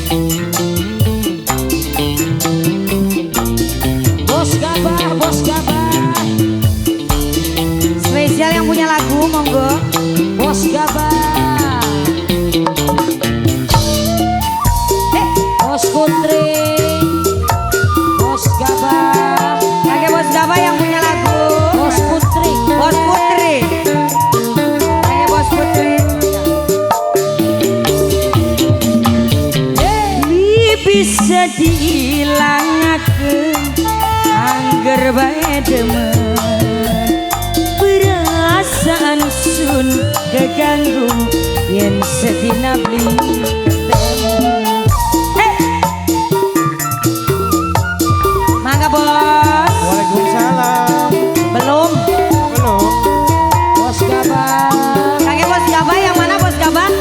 Bos Gabah, Bos Gabah. Spesial yang punya lagu, monggo. Bos Gabah. Bos Putri. Bos Gabah. Pakai Bos Gabah yang punya lagu. Bos Putri. Bos Putri. Pakai Bos Putri. Li bisa diilangaken angger bae demen. Perasaan sun keganggu yen sedina beli ketemu. Hey! Mangga bos. Waalaikumsalam. Belum. Belum. Bos Gabah. Kakek Bos Gabah yang mana Bos Gabah?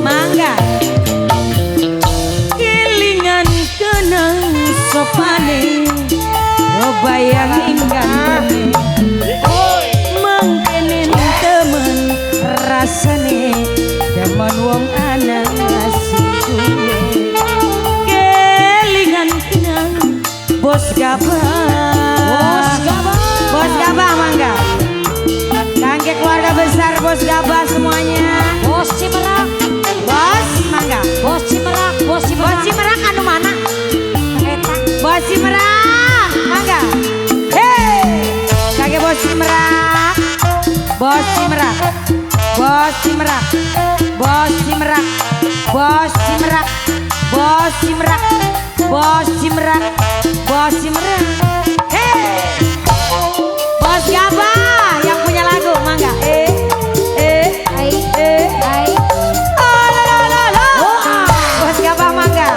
Mangga. Kelingan kenang sopane, bayangin gantene, mangkenen temen rasane, demen wong ana sing duwe. Kelingan kenang Bos Gabah. Bos Gabah. Bos Gabah mangga. Kangge keluarga besar Bos Gabah semuanya. Bos Cimerak. Bos mangga. Bos Cimerak, Bos Cimerak. Bos Cimerak anu mana? Eta. Bos Cimerak mangga. Hey, kangge Bos Cimerak. Bos Cimerak. Bos Cimerak. Bos Cimerak. Bos Cimerak. Bos Cimerak. Bos Cimerak. Bos Cimerak. Hey. Bos Gabah yang punya lagu mangga. Eh eh Ai eh. ai. Oh la la la la. Bos Gabah mangga.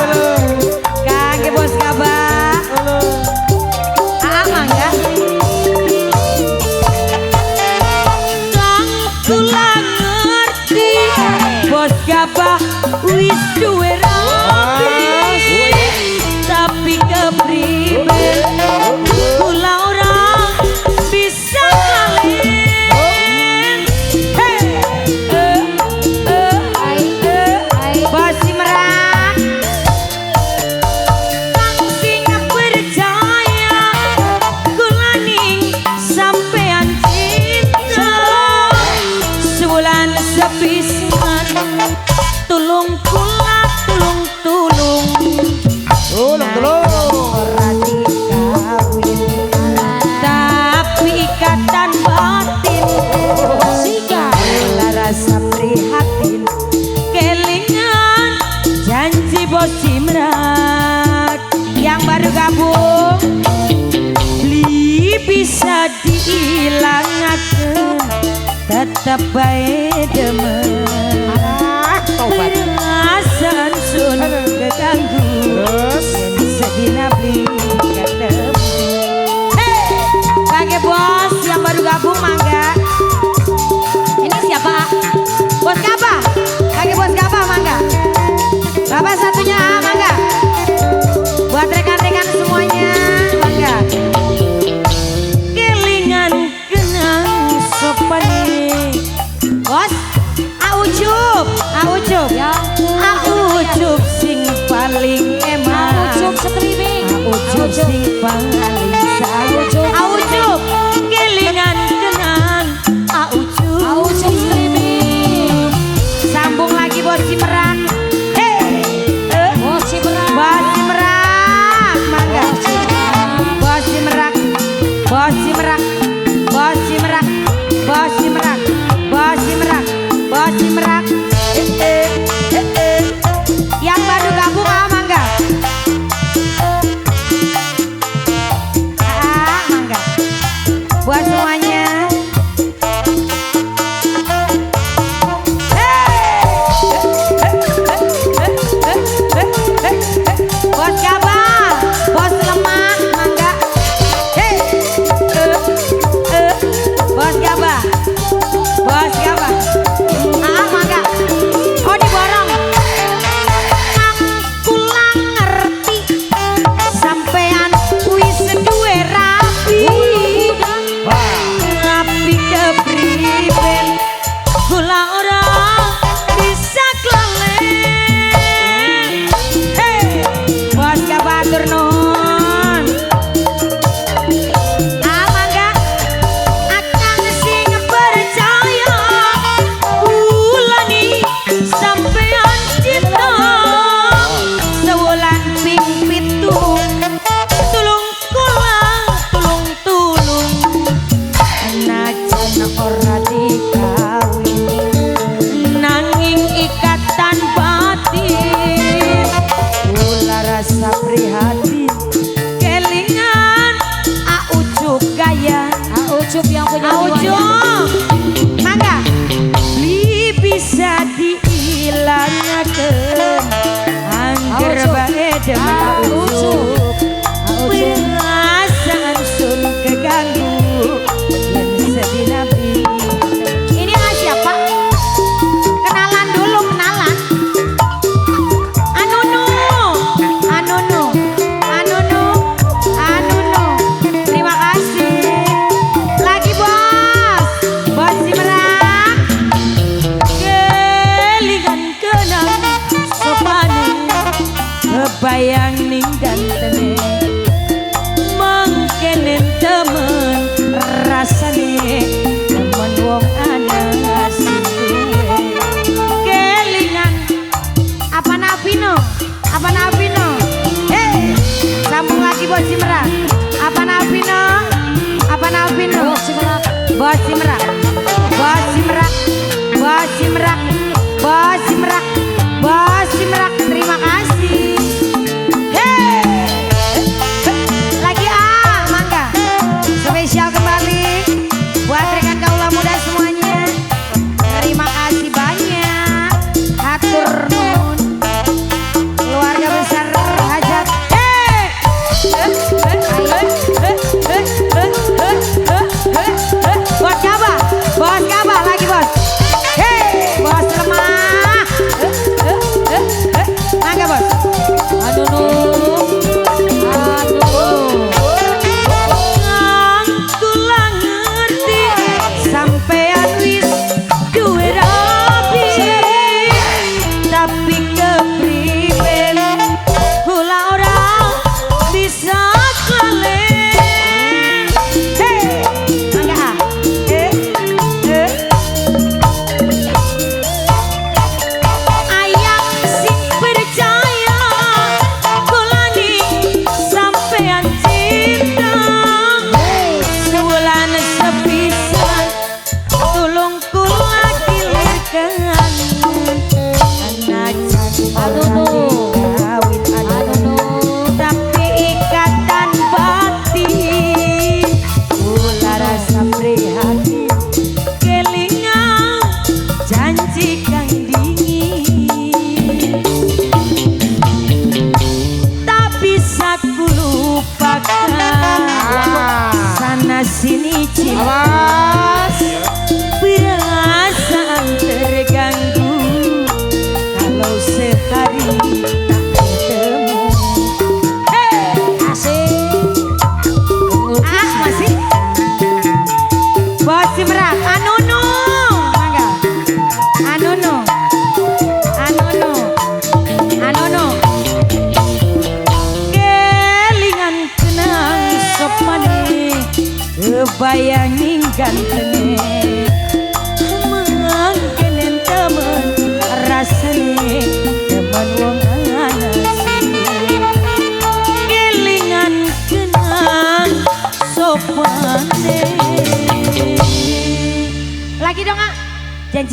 Kangge Bos Gabah. Ah mangga. Kang kula ngerti Bos Gabah wis duwe rabi, tapi kepriben kula ora bisa kalian. Hey, eh, eh, Ai eh. ai. Bos Cimerak. Kang sing percaya kula ning sampean cinta. Sebulan sepisan tulung kula tulung tulung. Tolong, tolong. Ora dikawin tapi ikatan batin. Siga. Kula rasa prihatin kelingan janji Bos Cimerak. Yang baru gabung beli bisa diilangaken tetep bae demen. Tobat. Perasaan sun keganggu Terus. sedina beli ketemu. Hey, bagi bos yang baru gabung mangga. Ini siapa? Bos Gabah. Bagi Bos Gabah mangga. Bapak satunya ah, mangga. Buat rekan-rekan semuanya mangga. Kelingan kenang sopane. Bos, Aucup, Aucup. Ya. Aucup sing paling eman. Aucup streaming. Aucup sing paling sayang. Aucup kelingan kenang. Aucup. Aucup streaming. Sambung lagi Bos Cimerak. Hey, eh. Bos Cimerak. Bos Cimerak, mangga. Bos Cimerak. Bos Cimerak. Bos Cimerak. Bos Cimerak. Bos Cimerak. Bos Cimerak. Bos Cimerak. Eh, eh, eh, eh. Yang baru gabung ah mangga. Ah mangga. Buat semuanya. Hey. Diilangaken angger bae demen ucup. Perasaan sun keganggu yen sedih nabi. Ini siapa? Kenalan dulu, kenalan. Anunu, Anunu, Anunu, Anunu. Terima kasih. Lagi bos, Bos Cimerak. Kelingan kenang sopane, kebayang ning gantene, mangkenen temen rasane, temen wong ana sing duwe. Kelingan apa Navino? Apa Navino? Hey, sambung lagi Bos Cimerak. Apa Navino? Apa Navino? Bos Cimerak. Bos Cimerak. Bos Cimerak. Bos Cimerak. Bos Cimerak. Bos Cimerak. Terima kasih. Hey. Lagi ah, mangga. Spesial kembali buat rekan kaula muda semuanya. Terima kasih banyak. Hatur nuhun. Keluarga besar Hajat. Hey. Bos Kabah, bos Kabah lagi bos. Hey, bos lemah. Mangga bos. Anunu, Anunu. Kang kula ngerti sampean wis duwe rabi, tapi kepriben kula ora bisa klalen. Hey, mangga ah. Eh, eh. Ayang sing percaya kulani sampean cinta. Sewulan sepisan tulung kula kilirkan. Anajan ora dikawin Anunu. tapi ikatan batin kula rasa prihatin, kelingan janji kang dingin tak bisa kulupakan. Sana sini cinta, Awas. perasaan terganggu kalau sehari tak ketemu. Hey! Asik. Ah, masih. Bos Cimerak, Anunu. Mangga. Anunu. Anunu. Anunu. Kelingan kenang sopane, kebayangin gantenge, mangkenen temen rasane, temen wong ana sing duwe. Kelingan kenang sopane. Lagi dong, ah. Janji